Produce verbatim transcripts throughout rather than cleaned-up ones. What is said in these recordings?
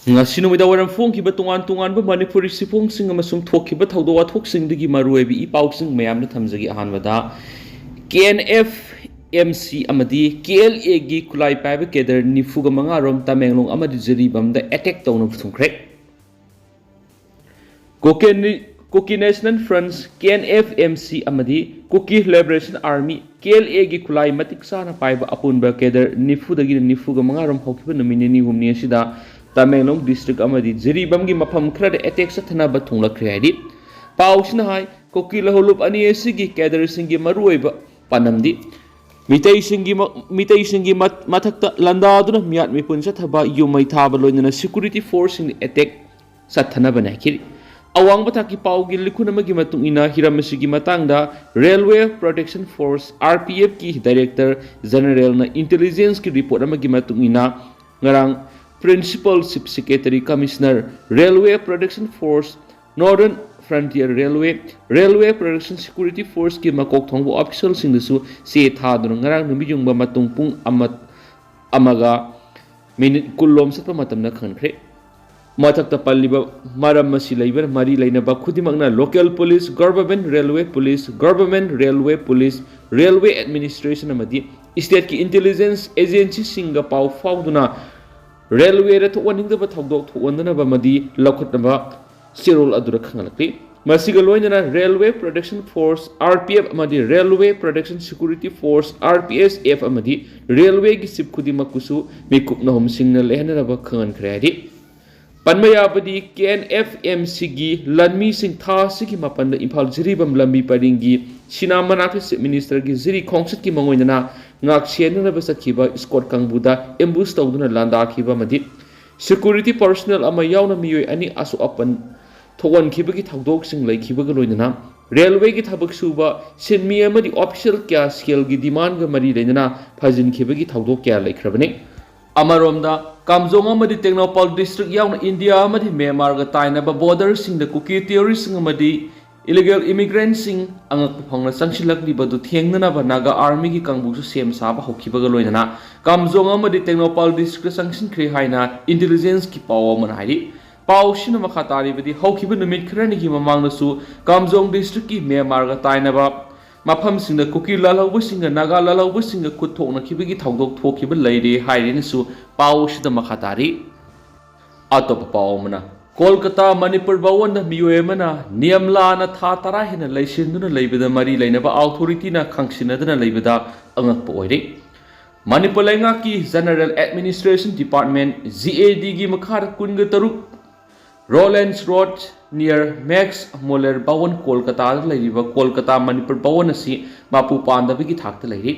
ꯉꯁꯤ ꯅꯨꯃꯤꯗꯥꯡ ꯋꯥꯏꯔꯝ ꯐꯣꯡꯈꯤꯕ ꯇꯣꯉꯥꯟ ꯇꯣꯉꯥꯟꯕ ꯃꯅꯤꯄꯨꯔꯤ ꯁꯤꯐꯣꯡꯁꯤꯡ ꯑꯃꯁꯨꯡ ꯊꯣꯛꯈꯤꯕ ꯊꯧꯗꯣꯛ ꯋꯥꯊꯣꯛꯁꯤꯡꯗꯒꯤ ꯃꯔꯨꯑꯣꯏꯕ ꯏ ꯄꯥꯎꯁꯤꯡ ꯃꯌꯥꯝꯗ ꯊꯝꯖꯒꯦ꯫ ꯑꯍꯥꯟꯕꯗ, ꯀꯦ ꯑꯦꯟ ꯑꯦꯐ ꯑꯦꯝ ꯁꯤ ꯑꯃꯗꯤ ꯀꯦ ꯑꯦꯜ ꯑꯦꯒꯤ ꯈꯨꯠꯂꯥꯏ ꯄꯥꯏꯕ ꯀꯦꯗꯔ ꯅꯤꯐꯨꯒ ꯃꯉꯥ ꯔꯣꯝ ꯇꯃꯦꯡꯂꯣꯡ ꯑꯃꯗꯤ ꯖꯤꯔꯤꯕꯥꯝꯗ ꯑꯦꯇꯦꯛ ꯇꯧꯅꯕ ꯊꯨꯡꯈ꯭ꯔꯦ꯫ ꯀꯣꯀꯦ ꯅꯤ-, Kuki national front, K N F M C, ꯑꯃꯗꯤ Kuki liberation army, K L ꯑꯦꯒꯤ ꯈꯨꯠꯂꯥꯏ ꯃꯇꯤꯛ ꯆꯥꯅ ꯄꯥꯏꯕ ꯑꯄꯨꯟꯕ ꯀꯦꯗꯔ ꯅꯤꯐꯨꯗꯒꯤꯅ ꯅꯤꯐꯨꯒ ꯃꯉꯥ ꯔꯣꯝ ꯍꯧꯈꯤꯕ ꯅꯨꯃꯤꯠ ꯅꯤꯅꯤ ꯍꯨꯝꯅꯤ ꯑꯁꯤꯗ ꯇꯃꯦꯡꯂꯣꯡ ꯗꯤꯁꯇ꯭ꯔꯤꯛ ꯑꯃꯗꯤ ꯖꯤꯔꯤꯕꯥꯝꯒꯤ ꯃꯐꯝ ꯈꯔꯗ ꯑꯦꯇꯦꯛ ꯆꯠꯊꯅꯕ ꯊꯨꯡꯂꯛꯈ꯭ꯔꯦ ꯍꯥꯏꯔꯤ꯫ ꯄꯥꯎꯁꯤꯅ ꯍꯥꯏ, ꯀꯨꯀꯤ ꯂꯧꯍꯧꯂꯨꯞ ꯑꯅꯤ ꯑꯁꯤꯒꯤ ꯀꯦꯗꯔꯁꯤꯡꯒꯤ ꯃꯔꯨꯑꯣꯏꯕ ꯄꯥꯟꯗꯝꯗꯤ ꯃꯤꯇꯩꯁꯤꯡꯒꯤ ꯃ-, ꯃꯤꯇꯩꯁꯤꯡꯒꯤ ꯃ-, ꯃꯊꯛꯇ ꯂꯥꯟꯗꯥꯗꯨꯅ ꯃꯤꯌꯥꯠ ꯃꯤꯄꯨꯟ ꯆꯠꯊꯕ, ꯌꯨꯝ ꯃꯩ ꯊꯥꯕ, ꯂꯣꯏꯅꯅ ꯁꯦꯀ꯭ꯌꯨꯔꯤꯇꯤ ꯐꯣꯔꯁꯁꯤꯡꯗ ꯑꯦꯇꯦꯛ ꯆꯠꯊꯅꯕꯅꯦ ꯍꯥꯏꯈꯤ꯫ ꯑꯋꯥꯡꯕ ꯊꯥꯛꯀꯤ ꯄꯥꯎꯒꯤ ꯂꯤꯈꯨꯟ ꯑꯃꯒꯤ ꯃꯇꯨꯡ ꯏꯟꯅ, ꯍꯤꯔꯝ ꯑꯁꯤꯒꯤ ꯃꯇꯥꯡꯗ railway protection force, R P ꯑꯦꯐꯀꯤ ꯗꯥꯏꯔꯦꯛꯇꯔ ꯖꯦꯅꯔꯦꯜꯅ ꯏꯟꯇꯦꯂꯤꯖꯦꯟꯁꯀꯤ ꯔꯤꯄꯣꯔꯠ ꯑꯃꯒꯤ ꯃꯇꯨꯡ ꯏꯟꯅ, ꯉꯔꯥꯡ principal chief security commissioner, railway protection force, northern frontier railway, railway protection security ꯐꯣꯔꯁꯀꯤ ꯃꯀꯣꯛ ꯊꯣꯡꯕ ꯑꯣꯐꯤꯁꯤꯌꯦꯜꯁꯤꯡꯗꯁꯨ ꯆꯦ ꯊꯥꯗꯨꯅ ꯉꯔꯥꯡ ꯅꯨꯃꯤꯠ ꯌꯨꯡꯕ ꯃꯇꯨꯡ ꯄꯨꯡ ꯑꯃ, ꯑꯃꯒ ꯃꯤꯅꯤꯠ ꯀꯨꯟ ꯂꯣꯝ ꯆꯠꯄ ꯃꯇꯝꯗ ꯈꯪꯈ꯭ꯔꯦ꯫ ꯃꯊꯛꯇ ꯄꯜꯂꯤꯕ ꯃꯔꯝ ꯑꯁꯤ ꯂꯩꯕ, ꯃꯔꯤ ꯂꯩꯅꯕ ꯈꯨꯗꯤꯡꯃꯛꯅ local police, government railway police, government railway police, railway administration ꯑꯃꯗꯤ ꯁ꯭ꯇꯦꯠꯀꯤ ꯏꯟꯇꯦꯂꯤꯖꯦꯟꯁ ꯑꯦꯖꯦꯟꯁꯤꯁꯤꯡꯒ ꯄꯥꯎ ꯐꯥꯎꯗꯨꯅ ꯔꯦꯜꯋꯦꯗ ꯊꯣꯛꯍꯟꯅꯤꯡꯗꯕ ꯊꯧꯗꯣꯛ ꯊꯣꯛꯍꯟꯗꯅꯕ ꯑꯃꯗꯤ ꯂꯧꯈꯠꯅꯕ ꯆꯦꯔꯣꯜ ꯑꯗꯨꯗ ꯈꯪꯍꯜꯂꯛꯂꯤ꯫ ꯃꯁꯤꯒ ꯂꯣꯏꯅꯅ railway protection force, R P F, ꯑꯃꯗꯤ railway protection security force, R P S F, ꯑꯃꯗꯤ ꯔꯦꯜꯋꯦꯒꯤ ꯆꯤꯐ ꯈꯨꯗꯤꯡꯃꯛꯄꯨꯁꯨ ꯃꯤꯀꯨꯞ ꯅꯍꯨꯝꯁꯤꯡꯅ ꯂꯩꯍꯟꯅꯅꯕ ꯈꯪꯍꯟꯈ꯭ꯔꯦ ꯍꯥꯏꯔꯤ꯫ ꯄꯟꯕ ꯌꯥꯕꯗꯤ, ꯀꯦ ꯑꯦꯟ ꯑꯦꯐ ꯑꯦꯝ ꯁꯤꯒꯤ ꯂꯥꯟꯃꯤꯁꯤꯡ ꯊꯥ ꯑꯁꯤꯒꯤ ꯃꯥꯄꯟꯗ ꯏꯝꯐꯥꯜ ꯖꯤꯔꯤꯕꯥꯝ ꯂꯝꯕꯤ ꯄꯔꯤꯡꯒꯤ ꯁꯤꯅꯥ ꯃꯅꯥꯛꯇ ꯆꯤꯐ ꯃꯤꯅꯤꯁꯇꯔꯒꯤ ꯖꯤꯔꯤ ꯈꯣꯡꯆꯠꯀꯤ ꯃꯥꯡꯑꯣꯏꯅꯅ ꯉꯥꯛ ꯁꯦꯟꯅꯅꯕ ꯆꯠꯈꯤꯕ ꯏꯁꯀꯣꯔꯠ ꯀꯥꯡꯕꯨꯗ ꯑꯦꯝꯕꯨꯁ ꯇꯧꯗꯨꯅ ꯂꯥꯟꯗꯥꯈꯤꯕ ꯑꯃꯗꯤ ꯁꯦꯀ꯭ꯌꯨꯔꯤꯇꯤ ꯄꯔꯁꯣꯅꯦꯜ ꯑꯃ ꯌꯥꯎꯅ ꯃꯤꯑꯣꯏ ꯑꯅꯤ ꯑꯁꯣꯛ ꯑꯄꯟ ꯊꯣꯛꯍꯟꯈꯤꯕꯒꯤ ꯊꯧꯗꯣꯛꯁꯤꯡ ꯂꯩꯈꯤꯕꯒ ꯂꯣꯏꯅꯅ ꯔꯦꯜꯋꯦꯒꯤ ꯊꯕꯛ ꯁꯨꯕ ꯁꯤꯟꯃꯤ ꯑꯃꯗꯤ ꯑꯣꯐꯤꯁꯤꯌꯦꯜ ꯀꯌꯥ ꯁꯦꯜꯒꯤ ꯗꯤꯃꯥꯟꯒ ꯃꯔꯤ ꯂꯩꯅꯅ ꯐꯥꯖꯤꯟꯈꯤꯕꯒꯤ ꯊꯧꯗꯣꯛ ꯀꯌꯥ ꯂꯩꯈ꯭ꯔꯕꯅꯤ꯫ ꯑꯃꯔꯣꯝꯗ, ꯀꯥꯝꯖꯣꯡ ꯑꯃꯗꯤ ꯇꯦꯡꯅꯧꯄꯥꯜ ꯗꯤꯁꯇ꯭ꯔꯤꯛ ꯌꯥꯎꯅ ꯏꯟꯗꯤꯌꯥ ꯑꯃꯗꯤ ꯃ꯭ꯌꯥꯟꯃꯥꯔꯒ ꯇꯥꯏꯅꯕ ꯕꯣꯔꯗꯔꯁꯤꯡꯗ ꯀꯨꯀꯤ ꯇꯦꯔꯣꯔꯤꯁꯁꯤꯡ ꯑꯃꯗꯤ Illegal immigrantꯁꯤꯡ ꯑꯉꯛꯄ ꯐꯪꯅ ꯆꯪꯁꯤꯜꯂꯛꯂꯤꯕꯗꯨ ꯊꯦꯡꯅꯅꯕ ꯅꯥꯒꯥ ꯑꯥꯔꯃꯤꯒꯤ ꯀꯥꯡꯕꯨꯁꯨ ꯁꯦꯝ ꯁꯥꯕ ꯍꯧꯈꯤꯕꯒ ꯂꯣꯏꯅꯅ ꯀꯥꯝꯖꯣꯡ ꯑꯃꯗꯤ ꯇꯦꯡꯅꯧꯄꯥꯜ ꯗꯤꯁꯇ꯭ꯔꯤꯛꯇ ꯆꯪꯁꯤꯟꯈ꯭ꯔꯦ ꯍꯥꯏꯅ ꯏꯟꯇꯦꯂꯤꯖꯦꯟꯁꯀꯤ ꯄꯥꯎ ꯑꯃꯅ ꯍꯥꯏꯔꯤ꯫ ꯄꯥꯎꯁꯤꯅ ꯃꯈꯥ ꯇꯥꯔꯤꯕꯗꯤ, ꯍꯧꯈꯤꯕ ꯅꯨꯃꯤꯠ ꯈꯔꯅꯤꯒꯤ ꯃꯃꯥꯡꯗꯁꯨ ꯀꯥꯝꯖꯣꯡ ꯗꯤꯁꯇ꯭ꯔꯤꯛꯀꯤ ꯃ꯭ꯌꯥꯟꯃꯥꯔꯒ ꯇꯥꯏꯅꯕ ꯃꯐꯝꯁꯤꯡꯗ ꯀꯨꯀꯤ ꯂꯥꯜꯍꯧꯕꯁꯤꯡꯒ ꯅꯥꯒꯥ ꯂꯥꯜꯍꯧꯕꯁꯤꯡꯒ ꯈꯨꯠ ꯊꯣꯛꯅꯈꯤꯕꯒꯤ ꯊꯧꯗꯣꯛ ꯊꯣꯛꯈꯤꯕ ꯂꯩꯔꯦ ꯍꯥꯏꯔꯤꯅꯁꯨ ꯄꯥꯎꯁꯤꯗ ꯃꯈꯥ ꯇꯥꯔꯤ꯫ ꯑꯇꯣꯞꯄ ꯄꯥꯎ ꯑꯃꯅ, ꯀꯣꯜꯀꯇꯥ ꯃꯅꯤꯄꯨꯔ ꯚꯋꯟꯗ ꯃꯤꯑꯣꯏ ꯑꯃꯅ ꯅꯤꯌꯝ ꯂꯥꯟꯅ ꯊꯥ ꯇꯔꯥ ꯍꯦꯟꯅ ꯂꯩꯁꯤꯟꯗꯨꯅ ꯂꯩꯕꯗ ꯃꯔꯤ ꯂꯩꯅꯕ ꯑꯥꯎꯊꯣꯔꯤꯇꯤꯅ ꯈꯪꯁꯤꯟꯅꯗꯨꯅ ꯂꯩꯕꯗ ꯑꯉꯛꯄ ꯑꯣꯏꯔꯦ꯫ ꯃꯅꯤꯄꯨꯔ ꯂꯩꯉꯥꯛꯀꯤ General Administration Department, GADꯒꯤ ꯃꯈꯥꯗ ꯀꯨꯟꯒ ꯇꯔꯨꯛ Rollins Road near Max Muller Bhawan, ꯀꯣꯜꯀꯇꯥꯗ ꯂꯩꯔꯤꯕ ꯀꯣꯜꯀꯇꯥ ꯃꯅꯤꯄꯨꯔ ꯚꯋꯟ ꯑꯁꯤ ꯃꯄꯨ ꯄꯥꯟꯗꯕꯒꯤ ꯊꯥꯛꯇ ꯂꯩꯔꯤ꯫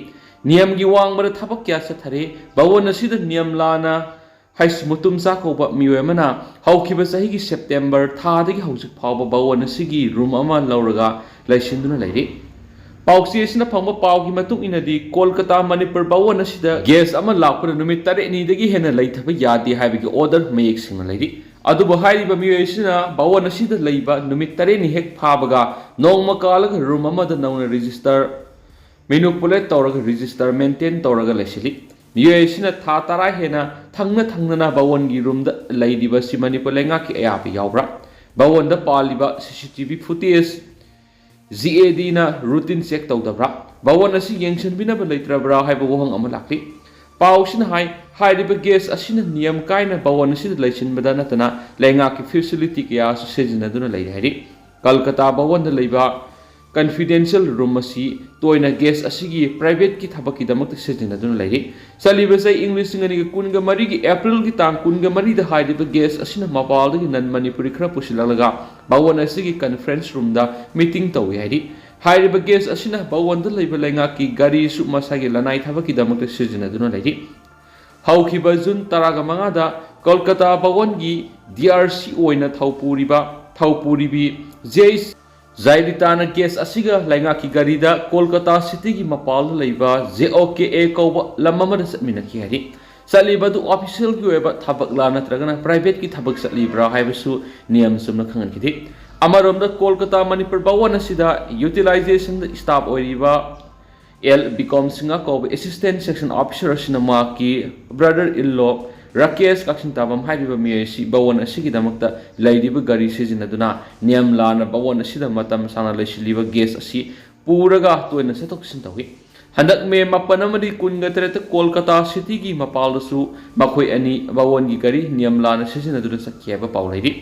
ꯅꯤꯌꯝꯒꯤ ꯋꯥꯡꯃꯗ ꯊꯕꯛ ꯀꯌꯥ ꯆꯠꯊꯔꯤ꯫ ꯚꯋꯟ ꯑꯁꯤꯗ ꯅꯤꯌꯝ ꯂꯥꯟꯅ ꯍꯩꯁ ꯃꯨꯇꯨꯝꯆꯥ ꯀꯧꯕ ꯃꯤꯑꯣꯏ ꯑꯃꯅ ꯍꯧꯈꯤꯕ ꯆꯍꯤꯒꯤ ꯁꯦꯞꯇꯦꯝꯕꯔ ꯊꯥꯗꯒꯤ ꯍꯧꯖꯤꯛ ꯐꯥꯎꯕ ꯚꯋꯟ ꯑꯁꯤꯒꯤ ꯔꯨꯝ ꯑꯃ ꯂꯧꯔꯒ ꯂꯩꯁꯤꯟꯗꯨꯅ ꯂꯩꯔꯤ꯫ ꯄꯥꯎꯆꯦ ꯑꯁꯤꯅ ꯐꯪꯕ ꯄꯥꯎꯒꯤ ꯃꯇꯨꯡ ꯏꯟꯅꯗꯤ, ꯀꯣꯜꯀꯇꯥ ꯃꯅꯤꯄꯨꯔ ꯚꯋꯟ ꯑꯁꯤꯗ ꯒꯦꯁ ꯑꯃ ꯂꯥꯛꯄꯗ ꯅꯨꯃꯤꯠ ꯇꯔꯦꯠꯅꯤꯗꯒꯤ ꯍꯦꯟꯅ ꯂꯩꯊꯕ ꯌꯥꯗꯦ ꯍꯥꯏꯕꯒꯤ ꯑꯣꯔꯗꯔ ꯃꯌꯦꯛ ꯁꯦꯡꯅ ꯂꯩꯔꯤ꯫ ꯑꯗꯨꯕꯨ ꯍꯥꯏꯔꯤꯕ ꯃꯤꯑꯣꯏ ꯑꯁꯤꯅ ꯚꯋꯟ ꯑꯁꯤꯗ ꯂꯩꯕ ꯅꯨꯃꯤꯠ ꯇꯔꯦꯠꯅꯤ ꯍꯦꯛ ꯐꯥꯕꯒ ꯅꯣꯡꯃ ꯀꯥꯜꯂꯒ ꯔꯨꯝ ꯑꯃꯗ ꯅꯧꯅ ꯔꯦꯖꯤꯁꯇꯔ, ꯃꯦꯅꯨꯄꯨꯂꯦꯠ ꯇꯧꯔꯒ ꯔꯦꯖꯤꯁꯇꯔ ꯃꯦꯟꯇꯦꯟ ꯇꯧꯔꯒ ꯂꯩꯁꯤꯜꯂꯤ꯫ ꯃꯤꯑꯣꯏ ꯑꯁꯤꯅ ꯊꯥ ꯇꯔꯥ ꯍꯦꯟꯅ ꯊꯪꯅ ꯊꯪꯅꯅ ꯚꯋꯟꯒꯤ ꯔꯨꯝꯗ ꯂꯩꯔꯤꯕ ꯑꯁꯤ ꯃꯅꯤꯄꯨꯔ ꯂꯩꯉꯥꯛꯀꯤ ꯑꯌꯥꯕ ꯌꯥꯎꯕ꯭ꯔꯥ? ꯚꯋꯟꯗ ꯄꯥꯜꯂꯤꯕ CCTV footage GADꯅ routine check ꯇꯧꯗꯕ꯭ꯔꯥ? ꯚꯋꯟ ꯑꯁꯤ ꯌꯦꯡꯁꯤꯟꯕꯤꯅꯕ ꯂꯩꯇ꯭ꯔꯕ꯭ꯔꯥ ꯍꯥꯏꯕ ꯋꯥꯍꯪ ꯑꯃ ꯂꯥꯛꯂꯤ꯫ ꯄꯥꯎꯁꯤꯅ ꯍꯥꯏ, ꯍꯥꯏꯔꯤꯕ ꯒꯦꯁ ꯑꯁꯤꯅ ꯅꯤꯌꯝ ꯀꯥꯏꯅ ꯚꯋꯟ ꯑꯁꯤꯗ ꯂꯩꯁꯤꯟꯕꯗ ꯅꯠꯇꯅ ꯂꯩꯉꯥꯛꯀꯤ facility ꯀꯌꯥꯁꯨ ꯁꯤꯖꯤꯟꯅꯗꯨꯅ ꯂꯩꯔꯤ ꯍꯥꯏꯔꯤ꯫ ꯀꯜꯀꯇꯥ ꯚꯋꯟꯗ ꯂꯩꯕ confidential room ꯑꯁꯤ ꯇꯣꯏꯅ ꯒꯦꯁ ꯑꯁꯤꯒꯤ privateꯀꯤ ꯊꯕꯛꯀꯤꯗꯃꯛꯇ ꯁꯤꯖꯤꯟꯅꯗꯨꯅ ꯂꯩꯔꯤ꯫ ꯆꯠꯂꯤꯕ ꯆꯍꯤ ꯏꯪ ꯂꯤꯁꯤꯡ ꯑꯅꯤꯒ ꯀꯨꯟꯒ ꯃꯔꯤꯒꯤ ꯑꯦꯄ꯭ꯔꯤꯜꯒꯤ ꯇꯥꯡ ꯀꯨꯟꯒ ꯃꯔꯤꯗ ꯍꯥꯏꯔꯤꯕ ꯒꯦꯁ ꯑꯁꯤꯅ ꯃꯄꯥꯜꯗꯒꯤ non ꯃꯅꯤꯄꯨꯔꯤ ꯈꯔ ꯄꯨꯁꯤꯜꯂꯛꯂꯒ ꯚꯋꯟ ꯑꯁꯤꯒꯤ conference roomꯗ meeting ꯇꯧꯏ ꯍꯥꯏꯔꯤ꯫ ꯍꯥꯏꯔꯤꯕ ꯒꯦꯁ ꯑꯁꯤꯅ ꯚꯋꯟꯗ ꯂꯩꯕ ꯂꯩꯉꯥꯛꯀꯤ ꯒꯥꯔꯤꯁꯨ ꯃꯁꯥꯒꯤ ꯂꯅꯥꯏ ꯊꯕꯛꯀꯤꯗꯃꯛꯇ ꯁꯤꯖꯤꯟꯅꯗꯨꯅ ꯂꯩꯔꯤ꯫ ꯍꯧꯈꯤꯕ ꯖꯨꯟ ꯇꯔꯥꯒ ꯃꯉꯥꯗ ꯀꯣꯜꯀꯇꯥ ꯚꯋꯟꯒꯤ DRC ꯑꯣꯏꯅ ꯊꯧ ꯄꯨꯔꯤꯕ, ꯊꯧ ꯄꯨꯔꯤꯕꯤ ꯖꯦ ꯖꯥꯏꯔꯤꯇꯥꯅ ꯒꯦꯁ ꯑꯁꯤꯒ ꯂꯩꯉꯥꯛꯀꯤ ꯒꯥꯔꯤꯗ ꯀꯣꯜꯀꯇꯥ cityꯒꯤ ꯃꯄꯥꯜꯗ ꯂꯩꯕ JOKA ꯀꯧꯕ ꯂꯝ ꯑꯃꯗ ꯆꯠꯃꯤꯟꯅꯈꯤ ꯍꯥꯏꯔꯤ꯫ ꯆꯠꯂꯤꯕ ꯑꯗꯨ officialꯒꯤ ꯑꯣꯏꯕ ꯊꯕꯛꯂꯥ ꯅꯠꯇ꯭ꯔꯒꯅ privateꯀꯤ ꯊꯕꯛ ꯆꯠꯂꯤꯕ꯭ꯔꯥ ꯍꯥꯏꯕꯁꯨ ꯅꯤꯌꯝ ꯆꯨꯝꯅ ꯈꯪꯍꯟꯈꯤꯗꯦ꯫ ꯑꯃꯔꯣꯝꯗ ꯀꯣꯜꯀꯇꯥ ꯃꯅꯤꯄꯨꯔ ꯚꯋꯟ ꯑꯁꯤꯗ utilization staff ꯑꯣꯏꯔꯤꯕ ꯑꯦꯜ ꯕꯤꯀꯣꯝ ꯁꯤꯡꯍ ꯀꯧꯕ assistant section officer ꯑꯁꯤꯅ ꯃꯍꯥꯛꯀꯤ brother in law ꯔꯥꯀꯦꯁ ꯀꯛꯆꯤꯡ ꯇꯥꯕꯝ ꯍꯥꯏꯔꯤꯕ ꯃꯤꯑꯣꯏ ꯑꯁꯤ ꯚꯋꯟ ꯑꯁꯤꯒꯤꯗꯃꯛꯇ ꯂꯩꯔꯤꯕ ꯒꯥꯔꯤ ꯁꯤꯖꯤꯟꯅꯗꯨꯅ ꯅꯤꯌꯝ ꯂꯥꯟꯅ ꯚꯋꯟ ꯑꯁꯤꯗ ꯃꯇꯝ ꯁꯥꯡꯅ ꯂꯩꯁꯤꯜꯂꯤꯕ ꯒꯦꯁ ꯑꯁꯤ ꯄꯨꯔꯒ ꯇꯣꯏꯅ ꯆꯠꯊꯣꯛ ꯆꯠꯁꯤꯟ ꯇꯧꯏ꯫ ꯍꯟꯗꯛ ꯃꯦ ꯃꯥꯄꯟ ꯑꯃꯗꯤ ꯀꯨꯟꯒ ꯇꯔꯦꯠꯇ ꯀꯣꯜꯀꯇꯥ ꯁꯤꯇꯤꯒꯤ ꯃꯄꯥꯜꯗꯁꯨ ꯃꯈꯣꯏ ꯑꯅꯤ ꯚꯋꯟꯒꯤ ꯒꯥꯔꯤ ꯅꯤꯌꯝ ꯂꯥꯟꯅ ꯁꯤꯖꯤꯟꯅꯗꯨꯅ ꯆꯠꯈꯤ ꯍꯥꯏꯕ ꯄꯥꯎ ꯂꯩꯔꯤ꯫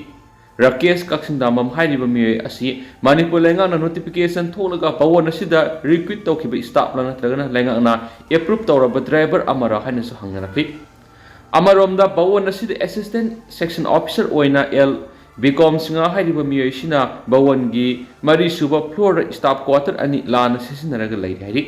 ꯔꯥꯀꯦꯁ ꯀꯛꯆꯤꯡꯗꯥꯝꯕꯝ ꯍꯥꯏꯔꯤꯕ ꯃꯤꯑꯣꯏ ꯑꯁꯤ ꯃꯅꯤꯄꯨꯔ ꯂꯩꯉꯥꯛꯅ notification ꯊꯣꯛꯂꯒ ꯚꯋꯟ ꯑꯁꯤꯗ recruit ꯇꯧꯈꯤꯕ staff ꯂ ꯅꯠꯇ꯭ꯔꯒꯅ ꯂꯩꯉꯥꯛꯅ approve ꯇꯧꯔꯕ driver ꯑꯃꯔ ꯍꯥꯏꯅꯁꯨ ꯍꯪꯅꯔꯛꯂꯤ꯫ ꯑꯃꯔꯣꯝꯗ ꯚꯋꯟ ꯑꯁꯤꯗ assistant section officer ꯑꯣꯏꯅ ꯑꯦꯜ ꯕꯤꯀꯣꯝ ꯁꯤꯡꯍ ꯍꯥꯏꯔꯤꯕ ꯃꯤꯑꯣꯏꯁꯤꯅ ꯚꯋꯟꯒꯤ ꯃꯔꯤꯁꯨꯕ floor ꯗ staff quarter ꯑꯅꯤ ꯂꯥꯟꯅ ꯁꯤꯖꯤꯟꯅꯔꯒ ꯂꯩꯔꯤ ꯍꯥꯏꯔꯤ꯫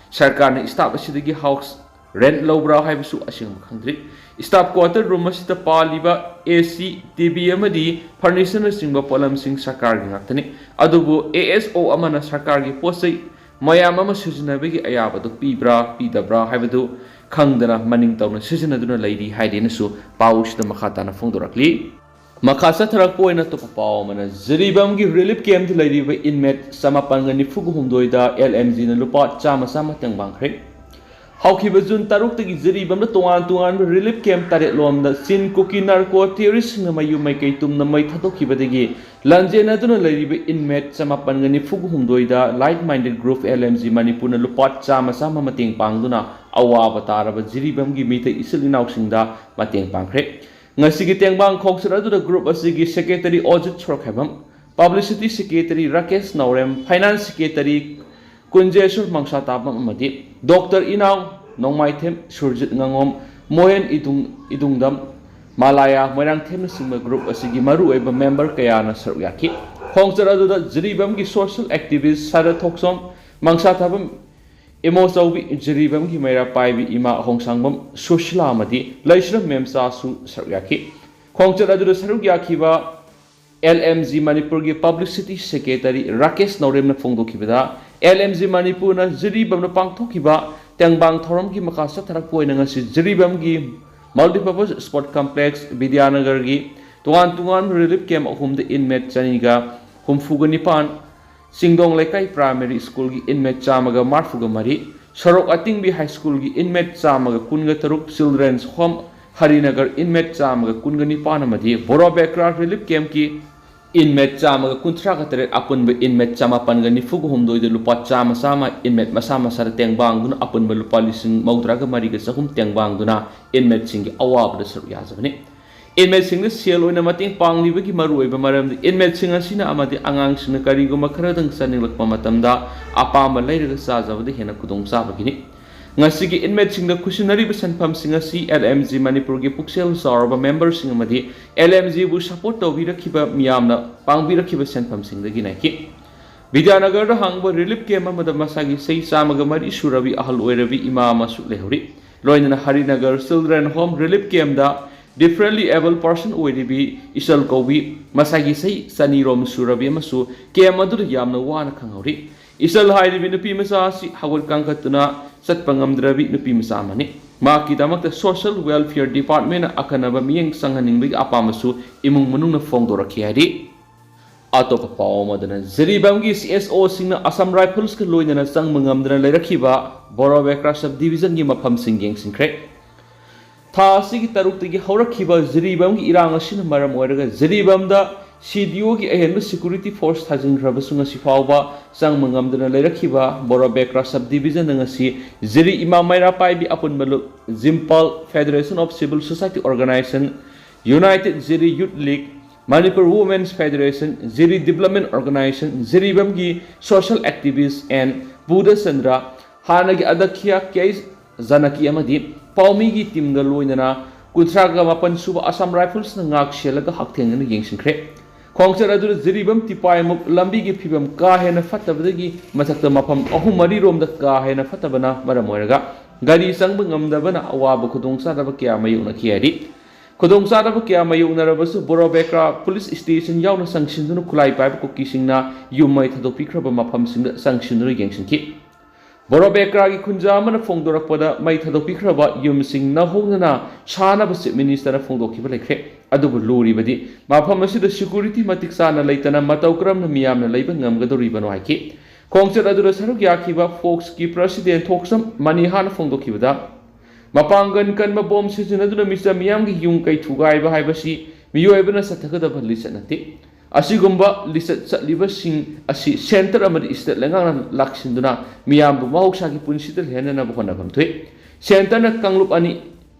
ꯁꯔꯀꯥꯔꯅ staff ꯑꯁꯤꯗꯒꯤ house rent ꯂꯧꯕ꯭ꯔꯥ ꯍꯥꯏꯕꯁꯨ ꯑꯁꯦꯡꯕ ꯈꯪꯗ꯭ꯔꯤ꯫ Staff quarter room ꯑꯁꯤꯗ ꯄꯥꯜꯂꯤꯕ AC, TV ꯑꯃꯗꯤ furniture ꯅꯆꯤꯡꯕ ꯄꯣꯠꯂꯝꯁꯤꯡ ꯁꯔꯀꯥꯔꯒꯤ ꯉꯥꯛꯇꯅꯤ꯫ ꯑꯗꯨꯕꯨ ASO ꯑꯃꯅ ꯁꯔꯀꯥꯔꯒꯤ ꯄꯣꯠ ꯆꯩ ꯃꯌꯥꯝ ꯑꯃ ꯁꯤꯖꯤꯟꯅꯕꯒꯤ ꯑꯌꯥꯕꯗꯨ ꯄꯤꯕ꯭ꯔꯥ ꯄꯤꯗꯕ꯭ꯔꯥ ꯍꯥꯏꯕꯗꯨ ꯈꯪꯗꯅ ꯃꯅꯤꯡ ꯇꯧꯅ ꯁꯤꯖꯤꯟꯅꯗꯨꯅ ꯂꯩꯔꯤ ꯍꯥꯏꯗꯦꯅꯁꯨ ꯄꯥꯎꯁꯤꯗ ꯃꯈꯥ ꯇꯥꯅ ꯐꯣꯡꯗꯣꯔꯛꯂꯤ꯫ ꯃꯈꯥ ꯆꯠꯊꯔꯛꯄ ꯑꯣꯏꯅ ꯑꯇꯣꯞꯄ ꯄꯥꯎ ꯑꯃꯅ, ꯖꯤꯔꯤꯕꯥꯝꯒꯤ relief camp ꯇ ꯂꯩꯔꯤꯕ inmate ꯆꯃꯥꯄꯟꯒ ꯅꯤꯐꯨꯒ ꯍꯨꯝꯗꯣꯏꯗ LMG ꯅ ꯂꯨꯄꯥ ꯆꯥꯝꯃ ꯆꯥꯝꯃ ꯇꯦꯡꯕꯥꯡꯈ꯭ꯔꯦ꯫ ꯍꯧꯈꯤꯕ ꯖꯨꯟ ꯇꯔꯨꯛꯇꯒꯤ ꯖꯤꯔꯤꯕꯥꯝꯗ ꯇꯣꯉꯥꯟ ꯇꯣꯉꯥꯟꯕ relief camp ꯇꯔꯦꯠ ꯂꯣꯝꯗ ꯆꯤꯟ ꯀꯨꯀꯤ narco terrorist ꯁꯤꯡꯅ ꯃꯌꯨꯝ ꯃꯩꯀꯩ ꯇꯨꯝꯅ ꯃꯩ ꯊꯥꯗꯣꯛꯈꯤꯕꯗꯒꯤ ꯂꯥꯟꯖꯦꯟꯅꯗꯨꯅ ꯂꯩꯔꯤꯕ inmate ꯆꯃꯥꯄꯟꯒ ꯅꯤꯐꯨꯒ ꯍꯨꯝꯗꯣꯏꯗ Like Minded Group LMG ꯃꯅꯤꯄꯨꯔꯅ ꯂꯨꯄꯥ ꯆꯥꯝꯃ ꯆꯥꯝꯃ ꯃꯇꯦꯡ ꯄꯥꯡꯗꯨꯅ ꯑꯋꯥꯕ ꯇꯥꯔꯕ ꯖꯤꯔꯤꯕꯥꯝꯒꯤ ꯃꯤꯇꯩ ꯏꯆꯤꯜ ꯏꯅꯥꯎꯁꯤꯡꯗ ꯃꯇꯦꯡ ꯄꯥꯡꯈ꯭ꯔꯦ꯫ ꯉꯁꯤꯒꯤ ꯇꯦꯡꯕꯥꯡ ꯈꯣꯡꯆꯠ ꯑꯗꯨꯗ group ꯑꯁꯤꯒꯤ secretary ꯑꯣꯖꯤꯠ ꯁꯣꯔꯣꯛꯈꯥꯏꯕꯝ, publicity secretary ꯔꯥꯀꯦꯁ ꯅꯥꯎꯔꯦꯝ, finance secretary ꯀꯨꯟꯖꯦꯁꯣꯔ ꯃꯪꯁꯥꯇꯥꯕꯝ ꯑꯃꯗꯤ Doctor ꯏꯅꯥꯎ ꯅꯣꯡꯃꯥꯏꯊꯦꯝ, ꯁꯨꯔꯖꯤꯠ ꯉꯥꯉꯣꯝ, ꯃꯣꯍꯦꯟ ꯏꯗꯨꯡ-, ꯏꯗꯨꯡꯗꯝ, ꯃꯥꯂꯥꯌꯥ ꯃꯣꯏꯔꯥꯡꯊꯦꯝꯅꯆꯤꯡꯕ group ꯑꯁꯤꯒꯤ ꯃꯔꯨꯑꯣꯏꯕ member ꯀꯌꯥꯅ ꯁꯔꯨꯛ ꯌꯥꯈꯤ꯫ ꯈꯣꯡꯆꯠ ꯑꯗꯨꯗ ꯖꯤꯔꯤꯕꯥꯝꯒꯤ social activist ꯁꯔꯠ ꯊꯣꯛꯆꯣꯝ, ꯃꯪꯁꯥꯊꯥꯕꯝ ꯏꯃꯣꯆꯧꯕꯤ, ꯖꯤꯔꯤꯕꯥꯝꯒꯤ ꯃꯩꯔꯥ ꯄꯥꯏꯕꯤ ꯏꯃꯥ ꯑꯍꯣꯡꯁꯥꯡꯕꯝ ꯁꯨꯁꯤꯂꯥ ꯑꯃꯗꯤ ꯂꯩꯁ꯭ꯔꯝ ꯃꯦꯝꯆꯥꯁꯨ ꯁꯔꯨꯛ ꯌꯥꯈꯤ꯫ ꯈꯣꯡꯆꯠ ꯑꯗꯨꯗ ꯁꯔꯨꯛ ꯌꯥꯈꯤꯕ LMG ꯃꯅꯤꯄꯨꯔꯒꯤ publicity secretary ꯔꯥꯀꯦꯁ ꯅꯧꯔꯦꯝꯅ ꯐꯣꯡꯗꯣꯛꯈꯤꯕꯗ, LMG ꯃꯅꯤꯄꯨꯔꯅ ꯖꯤꯔꯤꯕꯥꯝꯗ ꯄꯥꯡꯊꯣꯛꯈꯤꯕ ꯇꯦꯡꯕꯥꯡ ꯊꯧꯔꯝꯒꯤ ꯃꯈꯥ ꯆꯠꯊꯔꯛꯄ ꯑꯣꯏꯅ ꯉꯁꯤ ꯖꯤꯔꯤꯕꯥꯝꯒꯤ multipurpose sport complex ꯕꯤꯗ꯭ꯌꯥꯅꯒꯔꯒꯤ ꯇꯣꯉꯥꯟ ꯇꯣꯉꯥꯟꯕ relief camp ꯑꯍꯨꯝꯗ inmate ꯆꯅꯤꯒ ꯍꯨꯝꯐꯨꯒ ꯅꯤꯄꯥꯟ, ꯆꯤꯡꯗꯣꯡ ꯂꯩꯀꯥꯏ primary schoolꯒꯤ inmate ꯆꯥꯝꯃꯒ ꯃꯔꯤꯐꯨꯒ ꯃꯔꯤ, ꯁꯣꯔꯣꯛ ꯑꯇꯤꯡꯕꯤ high schoolꯒꯤ inmate ꯆꯥꯝꯃꯒ ꯀꯨꯟꯒ ꯇꯔꯨꯛ, children's home ꯍꯔꯤꯅꯒꯔ inmate ꯆꯥꯝꯃꯒ ꯀꯨꯟꯒ ꯅꯤꯄꯥꯟ ꯑꯃꯗꯤ ꯕꯣꯔꯣꯕꯦꯀ꯭ꯔꯥ relief campꯀꯤ inmate ꯆꯥꯝꯃꯒ ꯀꯨꯟꯊ꯭ꯔꯥꯒ ꯇꯔꯦꯠ, ꯑꯄꯨꯟꯕ inmate ꯆꯃꯥꯄꯟꯒ ꯅꯤꯐꯨꯒ ꯍꯨꯝꯗꯣꯏꯗ ꯂꯨꯄꯥ ꯆꯥꯝꯃ ꯆꯥꯝꯃ inmate ꯃꯁꯥ ꯃꯁꯥꯗ ꯇꯦꯡꯕꯥꯡꯗꯨꯅ ꯑꯄꯨꯟꯕ ꯂꯨꯄꯥ ꯂꯤꯁꯤꯡ ꯃꯧꯗ꯭ꯔꯥꯒ ꯃꯔꯤꯒ ꯆꯍꯨꯝ ꯇꯦꯡꯕꯥꯡꯗꯨꯅ inmateꯁꯤꯡꯒꯤ ꯑꯋꯥꯕꯗ ꯁꯔꯨꯛ ꯌꯥꯖꯕꯅꯤ꯫ Inmateꯁꯤꯡꯗ ꯁꯦꯜ ꯑꯣꯏꯅ ꯃꯇꯦꯡ ꯄꯥꯡꯂꯤꯕꯒꯤ ꯃꯔꯨꯑꯣꯏꯕ ꯃꯔꯝꯗꯤ inmateꯁꯤꯡ ꯑꯁꯤꯅ ꯑꯃꯗꯤ ꯑꯉꯥꯡꯁꯤꯡꯅ ꯀꯔꯤꯒꯨꯝꯕ ꯈꯔꯗꯪ ꯆꯥꯅꯤꯡꯂꯛꯄ ꯃꯇꯝꯗ ꯑꯄꯥꯝꯕ ꯂꯩꯔꯒ ꯆꯥꯖꯕꯗ ꯍꯦꯟꯅ ꯈꯨꯗꯣꯡꯆꯥꯕꯒꯤꯅꯤ꯫ ꯉꯁꯤꯒꯤ inmateꯁꯤꯡꯗ ꯈꯨꯠꯁꯤꯟꯅꯔꯤꯕ ꯁꯦꯟꯐꯝꯁꯤꯡ ꯑꯁꯤ L M G ꯃꯅꯤꯄꯨꯔꯒꯤ ꯄꯨꯛꯆꯦꯜ ꯆꯥꯎꯔꯕ memberꯁꯤꯡ ꯑꯃꯗꯤ L M Gꯕꯨ support ꯇꯧꯕꯤꯔꯛꯈꯤꯕ ꯃꯤꯌꯥꯝꯅ ꯄꯥꯡꯕꯤꯔꯛꯈꯤꯕ ꯁꯦꯟꯐꯝꯁꯤꯡꯗꯒꯤ ꯂꯥꯛꯈꯤ꯫ ꯕꯤꯗ꯭ꯌꯥꯅꯒꯔꯗ ꯍꯥꯡꯕ relief camp ꯑꯃꯗ ꯃꯁꯥꯒꯤ ꯆꯍꯤ ꯆꯥꯝꯃꯒ ꯃꯔꯤ ꯁꯨꯔꯕꯤ ꯑꯍꯜ ꯑꯣꯏꯔꯕꯤ ꯏꯃꯥ ꯑꯃꯁꯨ ꯂꯩꯍꯧꯔꯤ꯫ ꯂꯣꯏꯅꯅ Harinagar children home relief campꯗ differently abled person ꯑꯣꯏꯔꯤꯕꯤ ꯏꯆꯜ ꯀꯧꯕꯤ ꯃꯁꯥꯒꯤ ꯆꯍꯤ ꯆꯅꯤꯔꯣꯝ ꯁꯨꯔꯕꯤ ꯑꯃꯁꯨ camp ꯑꯗꯨꯗ ꯌꯥꯝꯅ ꯋꯥꯅ ꯈꯪꯍꯧꯔꯤ꯫ ꯏꯆꯜ ꯍꯥꯏꯔꯤꯕꯤ ꯅꯨꯄꯤ ꯃꯆꯥ ꯑꯁꯤ ꯍꯧꯒꯠ ꯀꯥꯡꯈꯠꯇꯨꯅ ꯆꯠꯄ ꯉꯝꯗ꯭ꯔꯕꯤ ꯅꯨꯄꯤ ꯃꯆꯥ ꯑꯃꯅꯤ꯫ ꯃꯍꯥꯛꯀꯤꯗꯃꯛꯇ Social Welfare Departmentꯅ ꯑꯈꯟꯅꯕ ꯃꯤꯠꯌꯦꯡ ꯆꯪꯍꯟꯅꯤꯡꯕꯒꯤ ꯑꯄꯥꯝꯕꯁꯨ ꯏꯃꯨꯡ ꯃꯅꯨꯡꯅ ꯐꯣꯡꯗꯣꯔꯛꯈꯤ ꯍꯥꯏꯔꯤ꯫ ꯑꯇꯣꯞꯄ ꯄꯥꯎ ꯑꯃꯗꯅ ꯖꯤꯔꯤꯕꯥꯝꯒꯤ C S Oꯁꯤꯡꯅ Assam Riflesꯀ ꯂꯣꯏꯅꯅ ꯆꯪꯕ ꯉꯝꯗꯅ ꯂꯩꯔꯛꯈꯤꯕ ꯕꯣꯔꯣꯕꯦꯀ꯭ꯔꯥ sub divisionꯒꯤ ꯃꯐꯝꯁꯤꯡ ꯌꯦꯡꯁꯤꯟꯈ꯭ꯔꯦ꯫ ꯊꯥ ꯑꯁꯤꯒꯤ ꯇꯔꯨꯛꯇꯒꯤ ꯍꯧꯔꯛꯈꯤꯕ ꯖꯤꯔꯤꯕꯥꯝꯒꯤ ꯏꯔꯥꯡ ꯑꯁꯤꯅ ꯃꯔꯝ ꯑꯣꯏꯔꯒ ꯖꯤꯔꯤꯕꯥꯝꯗ CDOꯒꯤ ꯑꯍꯦꯟꯕ security force ꯊꯥꯖꯤꯟꯈ꯭ꯔꯕꯁꯨ ꯉꯁꯤ ꯐꯥꯎꯕ ꯆꯪꯕ ꯉꯝꯗꯅ ꯂꯩꯔꯛꯈꯤꯕ ꯕꯣꯔꯣꯕꯦꯀ꯭ꯔꯥ sub divisionꯗ ꯉꯁꯤ ꯖꯤꯔꯤ ꯏꯃꯥ ꯃꯩꯔꯥ ꯄꯥꯏꯕꯤ ꯑꯄꯨꯟꯕ ꯂꯨꯞ, ꯖꯤꯝꯄꯥꯜ, Federation of Civil Society Organization, United Ziri Youth League, Manipur Women's Federation, Ziri Development Organization, ꯖꯤꯔꯤꯕꯥꯝꯒꯤ social activist and Buddha Chandra, ꯍꯥꯟꯅꯒꯤ ꯑꯗ꯭ꯌꯛꯁ ꯀꯦ ꯖꯥꯅꯀꯤ ꯑꯃꯗꯤ ꯄꯥꯎꯃꯤꯒꯤ teamꯒ ꯂꯣꯏꯅꯅ ꯀꯨꯟꯊ꯭ꯔꯥꯒ ꯃꯥꯄꯟ ꯁꯨꯕ Assam Riflesꯅ ꯉꯥꯛ ꯁꯦꯜꯂꯒ ꯍꯛꯊꯦꯡꯅꯅ ꯌꯦꯡꯁꯤꯟꯈ꯭ꯔꯦ꯫ ꯈꯣꯡꯆꯠ ꯑꯗꯨꯗ ꯖꯤꯔꯤꯕꯥꯝ ꯇꯤꯄꯥꯏꯃꯨꯛ ꯂꯝꯕꯤꯒꯤ ꯐꯤꯕꯝ ꯀꯥ ꯍꯦꯟꯅ ꯐꯠꯇꯕꯗꯒꯤ ꯃꯊꯛꯇ ꯃꯐꯝ ꯑꯍꯨꯝ ꯃꯔꯤꯔꯣꯝꯗ ꯀꯥ ꯍꯦꯟꯅ ꯐꯠꯇꯕꯅ ꯃꯔꯝ ꯑꯣꯏꯔꯒ ꯒꯥꯔꯤ ꯆꯪꯕ ꯉꯝꯗꯕꯅ ꯑꯋꯥꯕ ꯈꯨꯗꯣꯡꯆꯥꯗꯕ ꯀꯌꯥ ꯃꯥꯌꯣꯛꯅꯈꯤ ꯍꯥꯏꯔꯤ꯫ ꯈꯨꯗꯣꯡꯆꯥꯗꯕ ꯀꯌꯥ ꯃꯥꯌꯣꯛꯅꯔꯕꯁꯨ ꯕꯣꯔꯣꯕꯦꯀ꯭ꯔꯥ police station ꯌꯥꯎꯅ ꯆꯪꯁꯤꯟꯗꯨꯅ ꯈꯨꯠꯂꯥꯏ ꯄꯥꯏꯕ ꯀꯨꯀꯤꯁꯤꯡꯅ ꯌꯨꯝ ꯃꯩ ꯊꯥꯗꯣꯛꯄꯤꯈ꯭ꯔꯕ ꯃꯐꯝꯁꯤꯡꯗ ꯆꯪꯁꯤꯟꯗꯨꯅ ꯌꯦꯡꯁꯤꯟꯈꯤ꯫ ꯕꯣꯔꯣꯕꯦꯀ꯭ꯔꯥꯒꯤ ꯈꯨꯟꯖꯥ ꯑꯃꯅ ꯐꯣꯡꯗꯣꯔꯛꯄꯗ, ꯃꯩ ꯊꯥꯗꯣꯛꯄꯤꯈ꯭ꯔꯕ ꯌꯨꯝꯁꯤꯡ ꯅꯧꯍꯧꯅꯅ ꯁꯥꯅꯕ Chief Minister ꯅ ꯐꯣꯡꯗꯣꯛꯈꯤꯕ ꯂꯩꯈ꯭ꯔꯦ꯫ ꯑꯗꯨꯕꯨ ꯂꯨꯔꯤꯕꯗꯤ ꯃꯐꯝ ꯑꯁꯤꯗ security ꯃꯇꯤꯛ ꯆꯥꯅ ꯂꯩꯇꯅ ꯃꯇꯧ ꯀꯔꯝꯅ ꯃꯤꯌꯥꯝꯅ ꯂꯩꯕ ꯉꯝꯒꯗꯧꯔꯤꯕꯅꯣ ꯍꯥꯏꯈꯤ꯫ ꯈꯣꯡꯆꯠ ꯑꯗꯨꯗ ꯁꯔꯨꯛ ꯌꯥꯈꯤꯕ ꯐꯣꯛꯁꯀꯤ President ꯊꯣꯛꯁꯝ ꯃꯅꯤꯍꯥꯅ ꯐꯣꯡꯗꯣꯛꯈꯤꯕꯗ, ꯃꯄꯥꯡꯒꯜ ꯀꯟꯕ ꯕꯣꯝ ꯁꯤꯖꯤꯟꯅꯗꯨꯅ ꯃꯤꯆꯝ ꯃꯤꯌꯥꯝꯒꯤ ꯌꯨꯝ ꯀꯩ ꯊꯨꯒꯥꯏꯕ ꯍꯥꯏꯕꯁꯤ ꯃꯤꯑꯣꯏꯕꯅ ꯆꯠꯊꯒꯗꯕ ꯂꯤꯆꯠ ꯅꯠꯇꯦ꯫ ꯑꯁꯤꯒꯨꯝꯕ ꯂꯤꯆꯠ ꯆꯠꯂꯤꯕꯁꯤꯡ ꯑꯁꯤ centre ꯑꯃꯗꯤ state ꯂꯩꯉꯥꯛꯅ ꯂꯥꯛꯁꯤꯟꯗꯨꯅ ꯃꯤꯌꯥꯝꯕꯨ ꯃꯍꯧꯁꯥꯒꯤ ꯄꯨꯟꯁꯤꯗ ꯂꯩꯍꯟꯅꯅꯕ ꯍꯣꯠꯅꯐꯝ ꯊꯣꯛꯏ꯫ Centre ꯅ ꯀꯥꯡꯂꯨꯞ ꯑꯅꯤ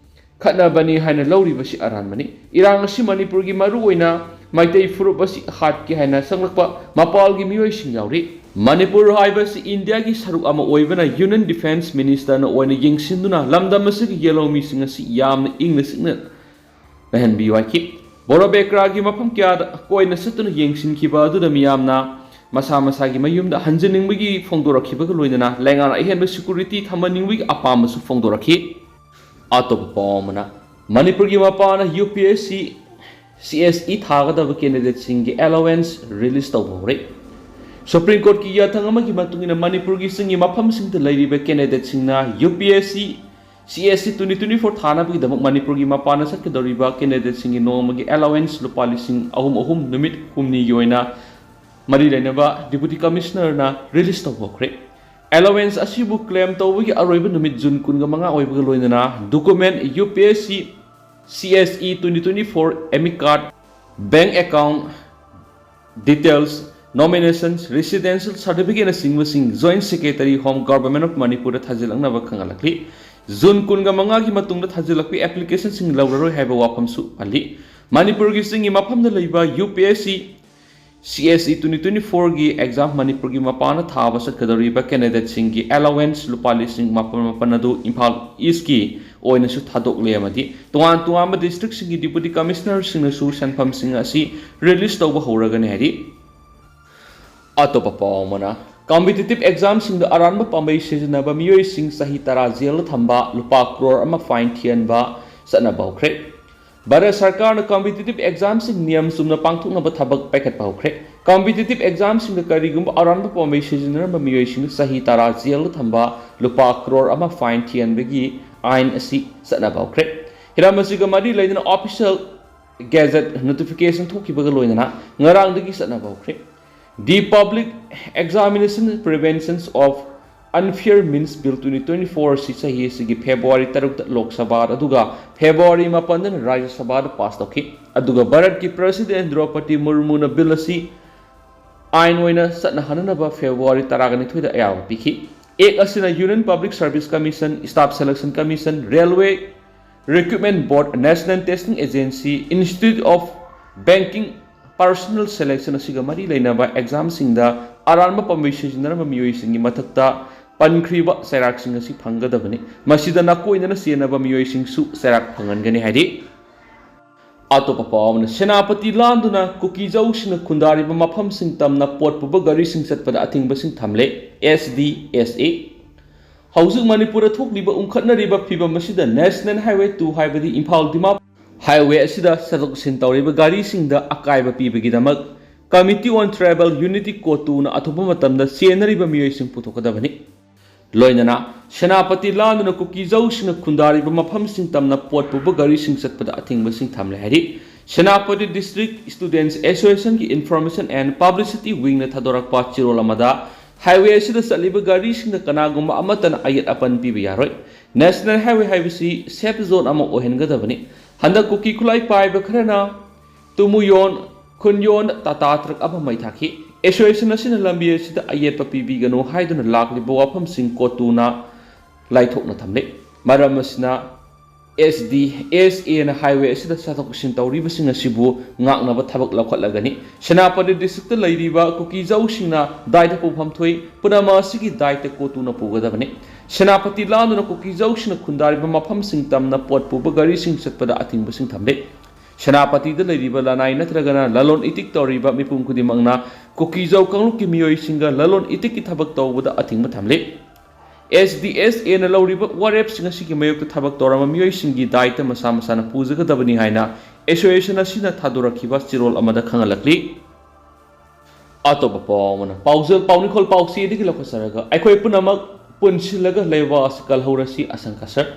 ꯈꯠꯅꯕꯅꯤ ꯍꯥꯏꯅ ꯂꯧꯔꯤꯕꯁꯤ ꯑꯔꯥꯟꯕꯅꯤ꯫ ꯏꯔꯥꯡ ꯑꯁꯤ ꯃꯅꯤꯄꯨꯔꯒꯤ ꯃꯔꯨꯑꯣꯏꯅ ꯃꯩꯇꯩ ꯐꯨꯔꯨꯞ ꯑꯁꯤ ꯍꯥꯠꯀꯦ ꯍꯥꯏꯅ ꯆꯪꯂꯛꯄ ꯃꯄꯥꯜꯒꯤ ꯃꯤꯑꯣꯏꯁꯤꯡ ꯌꯥꯎꯔꯤ꯫ ꯃꯅꯤꯄꯨꯔ ꯍꯥꯏꯕꯁꯤ ꯏꯟꯗꯤꯌꯥꯒꯤ ꯁꯔꯨꯛ ꯑꯃ ꯑꯣꯏꯕꯅ Union Defence Minister ꯅ ꯑꯣꯏꯅ ꯌꯦꯡꯁꯤꯟꯗꯨꯅ ꯂꯝꯗꯝ ꯑꯁꯤꯒꯤ ꯌꯦꯜꯍꯧꯃꯤꯁꯤꯡ ꯑꯁꯤ ꯌꯥꯝꯅ ꯏꯪꯅ ꯆꯤꯛꯅ ꯂꯩꯍꯟꯕꯤꯌꯨ ꯍꯥꯏꯈꯤ꯫ ꯕꯣꯔꯣꯕꯦꯀ꯭ꯔꯥꯒꯤ ꯃꯐꯝ ꯀꯌꯥꯗ ꯀꯣꯏꯅ ꯆꯠꯇꯨꯅ ꯌꯦꯡꯁꯤꯟꯈꯤꯕ ꯑꯗꯨꯗ ꯃꯤꯌꯥꯝꯅ ꯃꯁꯥ ꯃꯁꯥꯒꯤ ꯃꯌꯨꯝꯗ ꯍꯟꯖꯤꯟꯅꯤꯡꯕꯒꯤ ꯐꯣꯡꯗꯣꯔꯛꯈꯤꯕꯒ ꯂꯣꯏꯅꯅ ꯂꯩꯉꯥꯛꯅ ꯑꯍꯦꯟꯕ security ꯊꯝꯍꯟꯅꯤꯡꯕꯒꯤ ꯑꯄꯥꯝꯕꯁꯨ ꯐꯣꯡꯗꯣꯔꯛꯈꯤ꯫ ꯑꯇꯣꯞꯄ ꯄꯥꯎ ꯑꯃꯅ, ꯃꯅꯤꯄꯨꯔꯒꯤ ꯃꯄꯥꯅ UPSC CSE ꯊꯥꯒꯗꯕ candidate ꯁꯤꯡꯒꯤ allowance release ꯇꯧꯕ ꯍꯧꯔꯦ꯫ Supreme Court ꯀꯤ ꯌꯥꯊꯪ ꯑꯃꯒꯤ ꯃꯇꯨꯡ ꯏꯟꯅ ꯃꯅꯤꯄꯨꯔꯒꯤ ꯆꯤꯡꯒꯤ ꯃꯐꯝꯁꯤꯡꯗ ꯂꯩꯔꯤꯕ candidate ꯁꯤꯡꯅ UPSC CSE twenty twenty-four ꯊꯥꯅꯕꯒꯤꯗꯃꯛ ꯃꯅꯤꯄꯨꯔꯒꯤ ꯃꯄꯥꯟꯗ ꯆꯠꯀꯗꯧꯔꯤꯕ candidate ꯁꯤꯡꯒꯤ ꯅꯣꯡꯃꯒꯤ allowance ꯂꯨꯄꯥ ꯂꯤꯁꯤꯡ ꯑꯍꯨꯝ ꯑꯍꯨꯝ ꯅꯨꯃꯤꯠ ꯍꯨꯝꯅꯤꯒꯤ ꯑꯣꯏꯅ ꯃꯔꯤ ꯂꯩꯅꯕ Deputy Commissioner ꯅ release ꯇꯧꯕ ꯍꯧꯈ꯭ꯔꯦ꯫ Allowance ꯑꯁꯤꯕꯨ claim ꯇꯧꯕꯒꯤ ꯑꯔꯣꯏꯕ ꯅꯨꯃꯤꯠ June ꯀꯨꯟꯒ ꯃꯉꯥ ꯑꯣꯏꯕꯒ ꯂꯣꯏꯅꯅ document UPSC CSE twenty twenty-four admit card, bank account details, nominations, residential certificate ꯅꯆꯤꯡꯕꯁꯤꯡ Joint Secretary Home, Government of Manipur the ꯊꯥꯖꯤꯜꯂꯛꯅꯕ ꯈꯪꯍꯜꯂꯛꯂꯤ꯫ June ꯀꯨꯟꯒ ꯃꯉꯥꯒꯤ ꯃꯇꯨꯡꯗ ꯊꯥꯖꯤꯜꯂꯛꯄ application ꯁꯤꯡ ꯂꯧꯔꯔꯣꯏ ꯍꯥꯏꯕ ꯋꯥꯐꯝꯁꯨ ꯄꯜꯂꯤ꯫ ꯃꯅꯤꯄꯨꯔꯒꯤ ꯆꯤꯡꯒꯤ ꯃꯐꯝꯗ ꯂꯩꯕ UPSC CSE twenty twenty-four ꯒꯤ exam ꯃꯅꯤꯄꯨꯔꯒꯤ ꯃꯄꯥꯟꯗ ꯊꯥꯕ ꯆꯠꯀꯗꯧꯔꯤꯕ candidate ꯁꯤꯡꯒꯤ allowance ꯂꯨꯄꯥ ꯂꯤꯁꯤꯡ ꯃꯥꯄꯟ ꯃꯥꯄꯟ ꯑꯗꯨ ꯏꯝꯐꯥꯜ East ꯀꯤ ꯑꯣꯏꯅꯁꯨ ꯊꯥꯗꯣꯛꯂꯦ ꯑꯃꯗꯤ ꯇꯣꯉꯥꯟ ꯇꯣꯉꯥꯟꯕ district ꯁꯤꯡꯒꯤ Deputy Commissioner ꯁꯤꯡꯅꯁꯨ ꯁꯦꯟꯐꯝꯁꯤꯡ ꯑꯁꯤ release ꯇꯧꯕ ꯍꯧꯔꯒꯅꯤ ꯍꯥꯏꯔꯤ꯫ ꯑꯇꯣꯞꯄ ꯄꯥꯎ ꯑꯃꯅ, competitive exam ꯁꯤꯡꯗ ꯑꯔꯥꯟꯕ ꯄꯥꯝꯕꯩ ꯁꯤꯖꯤꯟꯅꯕ ꯃꯤꯑꯣꯏꯁꯤꯡ ꯆꯍꯤ ꯇꯔꯥ jail ꯗ ꯊꯝꯕ, ꯂꯨꯄꯥ ꯀ꯭ꯔꯣꯔ ꯑꯃ fine ꯊꯤꯍꯟꯕ ꯆꯠꯅꯕ ꯍꯧꯈ꯭ꯔꯦ꯫ ꯚꯥꯔꯠ ꯁꯔꯀꯥꯔꯅ competitive exam ꯁꯤꯡ ꯅꯤꯌꯝ ꯆꯨꯝꯅ ꯄꯥꯡꯊꯣꯛꯅꯕ ꯊꯕꯛ ꯄꯥꯏꯈꯠꯄ ꯍꯧꯈ꯭ꯔꯦ꯫ Competitive examꯁꯤꯡꯗ ꯀꯔꯤꯒꯨꯝꯕ ꯑꯔꯥꯟꯕ ꯄꯥꯝꯕꯩ ꯁꯤꯖꯤꯟꯅꯔꯝꯕ ꯃꯤꯑꯣꯏꯁꯤꯡꯗ ꯆꯍꯤ ꯇꯔꯥ ꯖꯦꯜꯗ ꯊꯝꯕ, ꯂꯨꯄꯥ ꯀ꯭ꯔꯣꯔ ꯑꯃ ꯐꯥꯏꯟ ꯊꯤꯍꯟꯕꯒꯤ ꯑꯥꯏꯟ ꯑꯁꯤ ꯆꯠꯅꯕ ꯍꯧꯈ꯭ꯔꯦ꯫ ꯍꯤꯔꯝ ꯑꯁꯤꯒ ꯃꯔꯤ ꯂꯩꯅꯅ ꯑꯣꯐꯤꯁꯤꯌꯦꯜ ꯒꯦꯖꯦꯠ ꯅꯣꯇꯤꯐꯤꯀꯦꯁꯟ ꯊꯣꯛꯈꯤꯕꯒ ꯂꯣꯏꯅꯅ ꯉꯔꯥꯡꯗꯒꯤ ꯆꯠꯅꯕ ꯍꯧꯈ꯭ꯔꯦ꯫ The Public Examination Preventions of Unfair Means Bill twenty twenty-four ꯑꯁꯤ ꯆꯍꯤ ꯑꯁꯤꯒꯤ ꯐꯦꯕ꯭ꯔꯨꯋꯥꯔꯤ ꯇꯔꯨꯛꯇ ꯂꯣꯛ ꯁꯚꯥꯗ ꯑꯗꯨꯒ ꯐꯦꯕ꯭ꯔꯨꯋꯥꯔꯤ ꯃꯥꯄꯟꯗꯅ ꯔꯥꯖ꯭ꯌ ꯁꯚꯥꯗ ꯄꯥꯁ ꯇꯧꯈꯤ꯫ ꯑꯗꯨꯒ ꯚꯥꯔꯠꯀꯤ ꯄ꯭ꯔꯁꯤꯗꯦꯟ ꯗ꯭ꯔꯧꯄꯗꯤ ꯃꯨꯔꯃꯨꯅ ꯕꯤꯜ ꯑꯁꯤ ꯑꯥꯏꯟ ꯑꯣꯏꯅ ꯆꯠꯅꯍꯟꯅꯅꯕ ꯐꯦꯕ꯭ꯔꯨꯋꯥꯔꯤ ꯇꯔꯥꯒ ꯅꯤꯊꯣꯏꯗ ꯑꯌꯥꯕ ꯄꯤꯈꯤ꯫ ꯑꯦꯛ ꯑꯁꯤꯅ Union Public Service Commission, Staff Selection Commission, Railway Recruitment Board, National Testing Agency, Institute of Banking, Personal Selection ꯑꯁꯤꯒ ꯃꯔꯤ ꯂꯩꯅꯕ ꯑꯦꯛꯖꯥꯝꯁꯤꯡꯗ ꯑꯔꯥꯟꯕ ꯄꯥꯝꯕꯩ ꯁꯤꯖꯤꯟꯅꯔꯝꯕ ꯃꯤꯑꯣꯏꯁꯤꯡꯒꯤ ꯃꯊꯛꯇ ꯄꯟꯈ꯭ꯔꯤꯕ ꯆꯩꯔꯥꯛꯁꯤꯡ ꯑꯁꯤ ꯐꯪꯒꯗꯕꯅꯤ꯫ ꯃꯁꯤꯗ ꯅꯥꯀꯣꯏꯅꯅ ꯆꯦꯟꯅꯕ ꯃꯤꯑꯣꯏꯁꯤꯡꯁꯨ ꯆꯩꯔꯥꯛ ꯐꯪꯍꯟꯒꯅꯤ ꯍꯥꯏꯔꯤ꯫ ꯑꯇꯣꯞꯄ ꯄꯥꯎ ꯑꯃꯅ, ꯁꯦꯅꯥꯄꯇꯤ ꯂꯥꯟꯗꯨꯅ ꯀꯨꯀꯤꯖꯧꯁꯤꯡꯅ ꯈꯨꯟꯗꯥꯔꯤꯕ ꯃꯐꯝꯁꯤꯡ ꯇꯝꯅ ꯄꯣꯠ ꯄꯨꯕ ꯒꯥꯔꯤꯁꯤꯡ ꯆꯠꯄꯗ ꯑꯊꯤꯡꯕꯁꯤꯡ ꯊꯝꯂꯦ꯫ ꯑꯦꯁ ꯗꯤ ꯑꯦꯁ ꯑꯦ꯫ ꯍꯧꯖꯤꯛ ꯃꯅꯤꯄꯨꯔꯗ ꯊꯣꯛꯂꯤꯕ ꯎꯪꯈꯠꯅꯔꯤꯕ ꯐꯤꯕꯝ ꯑꯁꯤꯗ National Highway two ꯍꯥꯏꯕꯗꯤ ꯏꯝꯐꯥꯜ ꯗꯤꯃꯥꯄꯨꯔ highway ꯑꯁꯤꯗ ꯆꯠꯊꯣꯛ ꯆꯠꯁꯤꯟ ꯇꯧꯔꯤꯕ ꯒꯥꯔꯤꯁꯤꯡꯗ ꯑꯀꯥꯏꯕ ꯄꯤꯕꯒꯤꯗꯃꯛ Committee on Tribal Unity, ꯀꯣꯇꯨꯅ ꯑꯊꯨꯕ ꯃꯇꯝꯗ ꯆꯦꯟꯅꯔꯤꯕ ꯃꯤꯑꯣꯏꯁꯤꯡ ꯄꯨꯊꯣꯛꯀꯗꯕꯅꯤ꯫ ꯂꯣꯏꯅꯅ ꯁꯦꯅꯥꯄꯇꯤ ꯂꯥꯟꯗꯨꯅ ꯀꯨꯀꯤꯖꯧꯁꯤꯡꯅ ꯈꯨꯟꯗꯥꯔꯤꯕ ꯃꯐꯝꯁꯤꯡ ꯇꯝꯅ ꯄꯣꯠ ꯄꯨꯕ ꯒꯥꯔꯤꯁꯤꯡ ꯆꯠꯄꯗ ꯑꯊꯤꯡꯕꯁꯤꯡ ꯊꯝꯂꯦ ꯍꯥꯏꯔꯤ꯫ Senapati District Students Associationꯒꯤ Information and Publicity Wingꯅ ꯊꯥꯗꯣꯔꯛꯄ ꯆꯦꯔꯣꯜ ꯑꯃꯗ, highway ꯑꯁꯤꯗ ꯆꯠꯂꯤꯕ ꯒꯥꯔꯤꯁꯤꯡꯗ ꯀꯅꯥꯒꯨꯝꯕ ꯑꯃꯠꯇꯅ ꯑꯌꯦꯠ ꯑꯄꯟ ꯄꯤꯕ ꯌꯥꯔꯣꯏ꯫ National Highway ꯍꯥꯏꯕꯁꯤ safe zone ꯑꯃ ꯑꯣꯏꯍꯟꯒꯗꯕꯅꯤ꯫ ꯍꯟꯗꯛ ꯀꯨꯀꯤ ꯈꯨꯠꯂꯥꯏ ꯄꯥꯏꯕ ꯈꯔꯅ ꯇꯨꯃꯨꯌꯣꯟ ꯈꯨꯟꯌꯣꯟꯗ ꯇꯥꯇꯥ ꯇ꯭ꯔꯛ ꯑꯃ ꯃꯩ ꯊꯥꯈꯤ꯫ Association ꯑꯁꯤꯅ ꯂꯝꯕꯤ ꯑꯁꯤꯗ ꯑꯌꯦꯠꯄ ꯄꯤꯕꯤꯒꯅꯨ ꯍꯥꯏꯗꯨꯅ ꯂꯥꯛꯂꯤꯕ ꯋꯥꯐꯝꯁꯤꯡ ꯀꯣꯇꯨꯅ ꯂꯥꯏꯊꯣꯛꯅ ꯊꯝꯂꯤ꯫ ꯃꯔꯝ ꯑꯁꯤꯅ ꯑꯦꯁ ꯗꯤ ꯑꯦꯁ ꯑꯦꯅ highway ꯑꯁꯤꯗ ꯆꯠꯊꯣꯛ ꯆꯠꯁꯤꯟ ꯇꯧꯔꯤꯕꯁꯤꯡ ꯑꯁꯤꯕꯨ ꯉꯥꯛꯅꯕ ꯊꯕꯛ ꯂꯧꯈꯠꯂꯒꯅꯤ꯫ ꯁꯦꯅꯥꯄꯇꯤ districtꯇ ꯂꯩꯔꯤꯕ ꯀꯨꯀꯤꯖꯧꯁꯤꯡꯅ ꯗꯥꯏꯇ ꯄꯨꯐꯝ ꯊꯣꯛꯏ꯫ ꯄꯨꯝꯅꯃꯛ ꯑꯁꯤꯒꯤ ꯗꯥꯏꯇ ꯀꯣꯇꯨꯅ ꯄꯨꯒꯗꯕꯅꯤ꯫ ꯁꯦꯅꯥꯄꯇꯤ ꯂꯥꯟꯗꯨꯅ ꯀꯨꯀꯤꯖꯧꯁꯤꯡꯅ ꯈꯨꯟꯗꯥꯔꯤꯕ ꯃꯐꯝꯁꯤꯡ ꯇꯝꯅ ꯄꯣꯠ ꯄꯨꯕ ꯒꯥꯔꯤꯁꯤꯡ ꯆꯠꯄꯗ ꯑꯊꯤꯡꯕꯁꯤꯡ ꯊꯝꯂꯤ꯫ ꯁꯦꯅꯥꯄꯇꯤꯗ ꯂꯩꯔꯤꯕ ꯂꯅꯥꯏ ꯅꯠꯇ꯭ꯔꯒꯅ ꯂꯂꯣꯟ ꯏꯇꯤꯛ ꯇꯧꯔꯤꯕ ꯃꯤꯄꯨꯝ ꯈꯨꯗꯤꯡꯃꯛꯅ ꯀꯨꯀꯤꯖꯧ ꯀꯥꯡꯂꯨꯞꯀꯤ ꯃꯤꯑꯣꯏꯁꯤꯡꯒ ꯂꯂꯣꯟ ꯏꯇꯤꯛꯀꯤ ꯊꯕꯛ ꯇꯧꯕꯗ ꯑꯊꯤꯡꯕ ꯊꯝꯂꯤ꯫ ꯑꯦꯁ ꯗꯤ ꯑꯦꯁ ꯑꯦꯅ ꯂꯧꯔꯤꯕ ꯋꯥꯔꯦꯞꯁꯤꯡ ꯑꯁꯤꯒꯤ ꯃꯥꯌꯣꯛꯇ ꯊꯕꯛ ꯇꯧꯔꯝꯕ ꯃꯤꯑꯣꯏꯁꯤꯡꯒꯤ ꯗꯥꯏꯇ ꯃꯁꯥ ꯃꯁꯥꯅ ꯄꯨꯖꯒꯗꯕꯅꯤ ꯍꯥꯏꯅ association ꯑꯁꯤꯅ ꯊꯥꯗꯣꯔꯛꯈꯤꯕ ꯆꯦꯔꯣꯜ ꯑꯃꯗ ꯈꯪꯍꯜꯂꯛꯂꯤ꯫ ꯑꯇꯣꯞꯄ ꯄꯥꯎ ꯑꯃꯅ, ꯄꯥꯎꯖꯦꯜ ꯄꯥꯎꯅꯤꯈꯣꯜ ꯄꯥꯎꯆꯦꯗꯒꯤ ꯂꯧꯈꯠꯆꯔꯒ, ꯑꯩꯈꯣꯏ ꯄꯨꯝꯅꯃꯛ ꯄꯨꯟꯁꯤꯜꯂꯒ ꯂꯩꯕꯥꯛ ꯑꯁꯤ ꯀꯜꯍꯧꯔꯁꯤ, ꯑꯁꯪ ꯀꯁꯔ꯫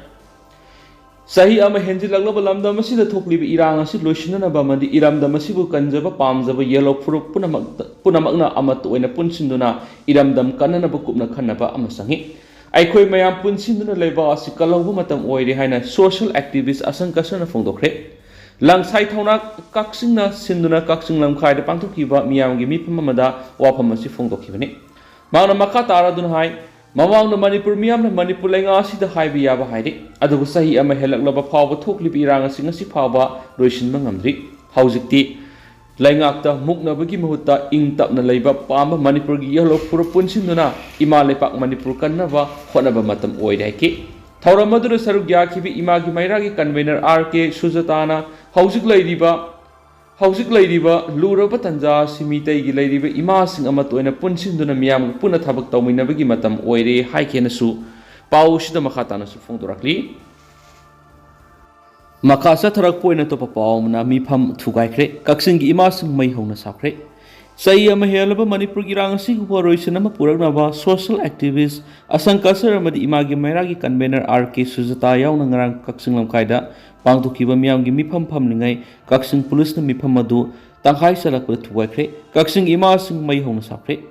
ꯆꯍꯤ ꯑꯃ ꯍꯦꯟꯖꯤꯜꯂꯛꯂꯕ ꯂꯝꯗꯝ ꯑꯁꯤꯗ ꯊꯣꯛꯂꯤꯕ ꯏꯔꯥꯡ ꯑꯁꯤ ꯂꯣꯏꯁꯤꯟꯅꯅꯕ ꯑꯃꯗꯤ ꯏꯔꯝꯗꯝ ꯑꯁꯤꯕꯨ ꯀꯟꯖꯕ ꯄꯥꯝꯖꯕ ꯌꯦꯜꯍꯧ ꯐꯨꯔꯨꯞ ꯄꯨꯝꯅꯃꯛꯇ, ꯄꯨꯝꯅꯃꯛꯅ ꯑꯃꯠꯇ ꯑꯣꯏꯅ ꯄꯨꯟꯁꯤꯟꯗꯨꯅ ꯏꯔꯝꯗꯝ ꯀꯟꯅꯅꯕ ꯀꯨꯞꯅ ꯈꯟꯅꯕ ꯑꯃ ꯆꯪꯏ꯫ ꯑꯩꯈꯣꯏ ꯃꯌꯥꯝ ꯄꯨꯟꯁꯤꯟꯗꯨꯅ ꯂꯩꯕꯥꯛ ꯑꯁꯤ ꯀꯜꯍꯧꯕ ꯃꯇꯝ ꯑꯣꯏꯔꯦ ꯍꯥꯏꯅ ꯁꯣꯁꯤꯌꯦꯜ ꯑꯦꯛꯇꯤꯚꯤꯁ ꯑꯁꯪ ꯀꯁꯔꯅ ꯐꯣꯡꯗꯣꯛꯈ꯭ꯔꯦ꯫ ꯂꯪꯁꯥꯏ ꯊꯧꯅꯥ ꯀꯛꯆꯤꯡꯅ ꯁꯤꯟꯗꯨꯅ ꯀꯛꯆꯤꯡ ꯂꯝꯈꯥꯏꯗ ꯄꯥꯡꯊꯣꯛꯈꯤꯕ ꯃꯤꯌꯥꯝꯒꯤ ꯃꯤꯐꯝ ꯑꯃꯗ ꯋꯥꯐꯝ ꯑꯁꯤ ꯐꯣꯡꯗꯣꯛꯈꯤꯕꯅꯤ꯫ ꯃꯍꯥꯛꯅ ꯃꯈꯥ ꯇꯥꯔꯗꯨꯅ ꯍꯥꯏ, ꯃꯃꯥꯡꯗ ꯃꯅꯤꯄꯨꯔ ꯃꯤꯌꯥꯝꯅ ꯃꯅꯤꯄꯨꯔ ꯂꯩꯉꯥꯛ ꯑꯁꯤꯗ ꯍꯥꯏꯕ ꯌꯥꯕ ꯍꯥꯏꯔꯤ, ꯑꯗꯨꯕꯨ ꯆꯍꯤ ꯑꯃ ꯍꯦꯜꯂꯛꯂꯕ ꯐꯥꯎꯕ ꯊꯣꯛꯂꯤꯕ ꯏꯔꯥꯡ ꯑꯁꯤ ꯉꯁꯤ ꯐꯥꯎꯕ ꯂꯣꯏꯁꯤꯟꯕ ꯉꯝꯗ꯭ꯔꯤ꯫ ꯍꯧꯖꯤꯛꯇꯤ ꯂꯩꯉꯥꯛꯇ ꯃꯨꯛꯅꯕꯒꯤ ꯃꯍꯨꯠꯇ ꯏꯪ ꯇꯞꯅ ꯂꯩꯕ ꯄꯥꯝꯕ ꯃꯅꯤꯄꯨꯔꯒꯤ ꯌꯦꯜꯍꯧ ꯐꯨꯔꯨꯞ ꯄꯨꯟꯁꯤꯟꯗꯨꯅ ꯏꯃꯥ ꯂꯩꯄꯥꯛ ꯃꯅꯤꯄꯨꯔ ꯀꯟꯅꯕ ꯍꯣꯠꯅꯕ ꯃꯇꯝ ꯑꯣꯏꯔꯦ ꯍꯥꯏꯈꯤ꯫ ꯊꯧꯔꯝ ꯑꯗꯨꯗ ꯁꯔꯨꯛ ꯌꯥꯈꯤꯕ ꯏꯃꯥꯒꯤ ꯃꯩꯔꯥꯒꯤ ꯀꯟꯚꯦꯅꯔ ꯑꯥꯔ ꯀꯦ ꯁꯨꯖꯇꯥꯅ ꯍꯧꯖꯤꯛ ꯂꯩꯔꯤꯕ, ꯍꯧꯖꯤꯛ ꯂꯩꯔꯤꯕ ꯂꯨꯔꯕ ꯇꯥꯟꯖꯥ ꯑꯁꯤ ꯃꯤꯇꯩꯒꯤ ꯂꯩꯔꯤꯕ ꯏꯃꯥꯁꯤꯡ ꯑꯃꯠꯇ ꯑꯣꯏꯅ ꯄꯨꯟꯁꯤꯟꯗꯨꯅ ꯃꯤꯌꯥꯝꯒ ꯄꯨꯟꯅ ꯊꯕꯛ ꯇꯧꯃꯤꯟꯅꯕꯒꯤ ꯃꯇꯝ ꯑꯣꯏꯔꯦ ꯍꯥꯏꯈꯤꯅꯁꯨ ꯄꯥꯎ ꯑꯁꯤꯗ ꯃꯈꯥ ꯇꯥꯅꯁꯨ ꯐꯣꯡꯗꯣꯔꯛꯂꯤ꯫ ꯃꯈꯥ ꯆꯠꯊꯔꯛꯄ ꯑꯣꯏꯅ ꯑꯇꯣꯞꯄ ꯄꯥꯎ ꯑꯃꯅ, ꯃꯤꯐꯝ ꯊꯨꯒꯥꯏꯈ꯭ꯔꯦ, ꯀꯛꯆꯤꯡꯒꯤ ꯏꯃꯥꯁꯤꯡ ꯃꯩ ꯍꯧꯅ ꯁꯥꯈ꯭ꯔꯦ꯫ ꯆꯍꯤ ꯑꯃ ꯍꯦꯜꯂꯕ ꯃꯅꯤꯄꯨꯔꯒꯤ ꯏꯔꯥꯡ ꯑꯁꯤꯒꯤ ꯋꯥꯔꯣꯏꯁꯤꯟ ꯑꯃ ꯄꯨꯔꯛꯅꯕ ꯁꯣꯁꯤꯌꯦꯜ ꯑꯦꯛꯇꯤꯚꯤꯁ ꯑꯁꯪ ꯀꯁꯔ ꯑꯃꯗꯤ ꯏꯃꯥꯒꯤ ꯃꯩꯔꯥꯒꯤ ꯀꯟꯚꯦꯅꯔ ꯑꯥꯔ ꯀꯦ ꯁꯨꯖꯇꯥ ꯌꯥꯎꯅ ꯉꯔꯥꯡ ꯀꯛꯆꯤꯡ ꯂꯝꯈꯥꯏꯗ ꯄꯥꯡꯊꯣꯛꯈꯤꯕ ꯃꯤꯌꯥꯝꯒꯤ ꯃꯤꯐꯝ ꯐꯝꯂꯤꯉꯩ ꯀꯛꯆꯤꯡ ꯄꯨꯂꯤꯁꯅ ꯃꯤꯐꯝ ꯑꯗꯨ ꯇꯪꯈꯥꯏ ꯆꯜꯂꯛꯄꯗ ꯊꯨꯒꯥꯏꯈ꯭ꯔꯦ꯫ ꯀꯛꯆꯤꯡ ꯏꯃꯥꯁꯤꯡ ꯃꯩ ꯍꯧꯅ ꯁꯥꯈ꯭ꯔꯦ꯫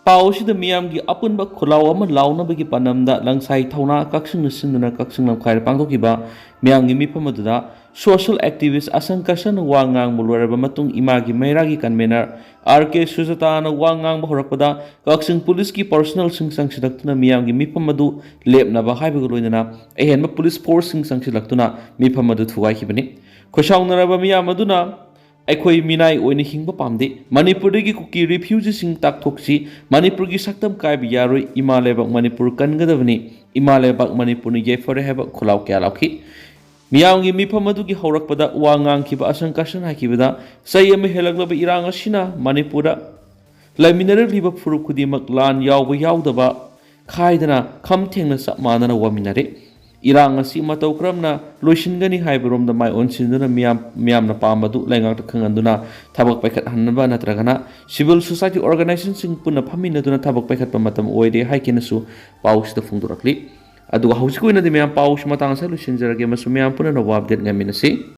ꯄꯥꯎ ꯑꯁꯤꯗ ꯃꯤꯌꯥꯝꯒꯤ ꯑꯄꯨꯟꯕ ꯈꯨꯜꯂꯥꯎ ꯑꯃ ꯂꯥꯎꯅꯕꯒꯤ ꯄꯥꯟꯗꯝꯗ ꯂꯪꯁꯥꯏ ꯊꯧꯅꯥ ꯀꯛꯆꯤꯡꯅ ꯁꯤꯟꯗꯨꯅ ꯀꯛꯆꯤꯡ ꯂꯝꯈꯥꯏꯗ ꯄꯥꯡꯊꯣꯛꯈꯤꯕ ꯃꯤꯌꯥꯝꯒꯤ ꯃꯤꯐꯝ ꯑꯗꯨꯗ ꯁꯣꯁꯤꯌꯦꯜ ꯑꯦꯛꯇꯤꯚꯤꯁ ꯑꯁꯪ ꯀꯁꯔꯅ ꯋꯥ ꯉꯥꯡꯕ ꯂꯣꯏꯔꯕ ꯃꯇꯨꯡ ꯏꯃꯥꯒꯤ ꯃꯩꯔꯥꯒꯤ ꯀꯟꯚꯦꯅꯔ ꯑꯥꯔ ꯀꯦ ꯁꯨꯖꯇꯥꯅ ꯋꯥ ꯉꯥꯡꯕ ꯍꯧꯔꯛꯄꯗ ꯀꯛꯆꯤꯡ ꯄꯨꯂꯤꯁꯀꯤ ꯄꯔꯁꯣꯅꯦꯜꯁꯤꯡ ꯆꯪꯁꯤꯜꯂꯛꯇꯨꯅ ꯃꯤꯌꯥꯝꯒꯤ ꯃꯤꯐꯝ ꯑꯗꯨ ꯂꯦꯞꯅꯕ ꯍꯥꯏꯕꯒ ꯂꯣꯏꯅꯅ ꯑꯍꯦꯟꯕ ꯄꯨꯂꯤꯁ ꯐꯣꯔꯁꯁꯤꯡ ꯆꯪꯁꯤꯜꯂꯛꯇꯨꯅ ꯃꯤꯐꯝ ꯑꯗꯨ ꯊꯨꯒꯥꯏꯈꯤꯕꯅꯤ꯫ ꯈꯣꯏꯁꯥꯎꯅꯔꯕ ꯃꯤꯌꯥꯝ ꯑꯗꯨꯅ ꯑꯩꯈꯣꯏ ꯃꯤꯅꯥꯏ ꯑꯣꯏꯅ ꯍꯤꯡꯕ ꯄꯥꯝꯗꯦ꯫ ꯃꯅꯤꯄꯨꯔꯗꯒꯤ ꯀꯨꯀꯤ ꯔꯤꯐ꯭ꯌꯨꯖꯤꯁꯤꯡ ꯇꯥꯛꯊꯣꯛꯁꯤ꯫ ꯃꯅꯤꯄꯨꯔꯒꯤ ꯁꯛꯇꯝ ꯀꯥꯏꯕ ꯌꯥꯔꯣꯏ꯫ ꯏꯃꯥ ꯂꯩꯕꯥꯛ ꯃꯅꯤꯄꯨꯔ ꯀꯟꯒꯗꯕꯅꯤ꯫ ꯏꯃꯥ ꯂꯩꯕꯥꯛ ꯃꯅꯤꯄꯨꯔꯅ ꯌꯩꯐꯔꯦ ꯍꯥꯏꯕ ꯈꯨꯜꯂꯥꯎ ꯀꯌꯥ ꯂꯥꯎꯈꯤ꯫ ꯃꯤꯌꯥꯝꯒꯤ ꯃꯤꯐꯝ ꯑꯗꯨꯒꯤ ꯍꯧꯔꯛꯄꯗ ꯋꯥ ꯉꯥꯡꯈꯤꯕ ꯑꯁꯪ ꯀꯁꯟ ꯍꯥꯏꯈꯤꯕꯗ, ꯆꯍꯤ ꯑꯃ ꯍꯦꯜꯂꯛꯂꯕ ꯏꯔꯥꯡ ꯑꯁꯤꯅ ꯃꯅꯤꯄꯨꯔꯗ ꯂꯩꯃꯤꯟꯅꯔꯛꯂꯤꯕ ꯐꯨꯔꯨꯞ ꯈꯨꯗꯤꯡꯃꯛ ꯂꯥꯟ ꯌꯥꯎꯕ ꯌꯥꯎꯗꯕ ꯈꯥꯏꯗꯅ ꯈꯝ ꯊꯦꯡꯅ ꯆꯞ ꯃꯥꯟꯅꯅ ꯋꯥꯃꯤꯟꯅꯔꯦ꯫ ꯏꯔꯥꯡ ꯑꯁꯤ ꯃꯇꯧ ꯀꯔꯝꯅ ꯂꯣꯏꯁꯤꯟꯒꯅꯤ ꯍꯥꯏꯕꯔꯣꯝꯗ ꯃꯥꯏ ꯑꯣꯟꯁꯤꯟꯗꯨꯅ ꯃꯤꯌꯥꯝ, ꯃꯤꯌꯥꯝꯅ ꯄꯥꯝꯕꯗꯨ ꯂꯩꯉꯥꯛꯇ ꯈꯪꯍꯟꯗꯨꯅ ꯊꯕꯛ ꯄꯥꯏꯈꯠꯍꯟꯅꯕ ꯅꯠꯇ꯭ꯔꯒꯅ civil society organizationꯁꯤꯡ ꯄꯨꯟꯅ ꯐꯝꯃꯤꯟꯅꯗꯨꯅ ꯊꯕꯛ ꯄꯥꯏꯈꯠꯄ ꯃꯇꯝ ꯑꯣꯏꯔꯦ ꯍꯥꯏꯈꯤꯅꯁꯨ ꯄꯥꯎꯁꯤꯗ ꯐꯣꯡꯗꯣꯔꯛꯂꯤ꯫ ꯑꯗꯨꯒ ꯍꯧꯖꯤꯛꯀꯤ ꯑꯣꯏꯅꯗꯤ ꯃꯌꯥꯝ ꯄꯥꯎꯁꯤ ꯃꯇꯥꯡ ꯑꯁꯤꯗ ꯂꯣꯏꯁꯤꯟꯖꯔꯒꯦ, ꯃꯁꯨ ꯃꯌꯥꯝ ꯄꯨꯟꯅ ꯅꯧꯕ update ꯉꯥꯏꯃꯤꯟꯅꯁꯤ꯫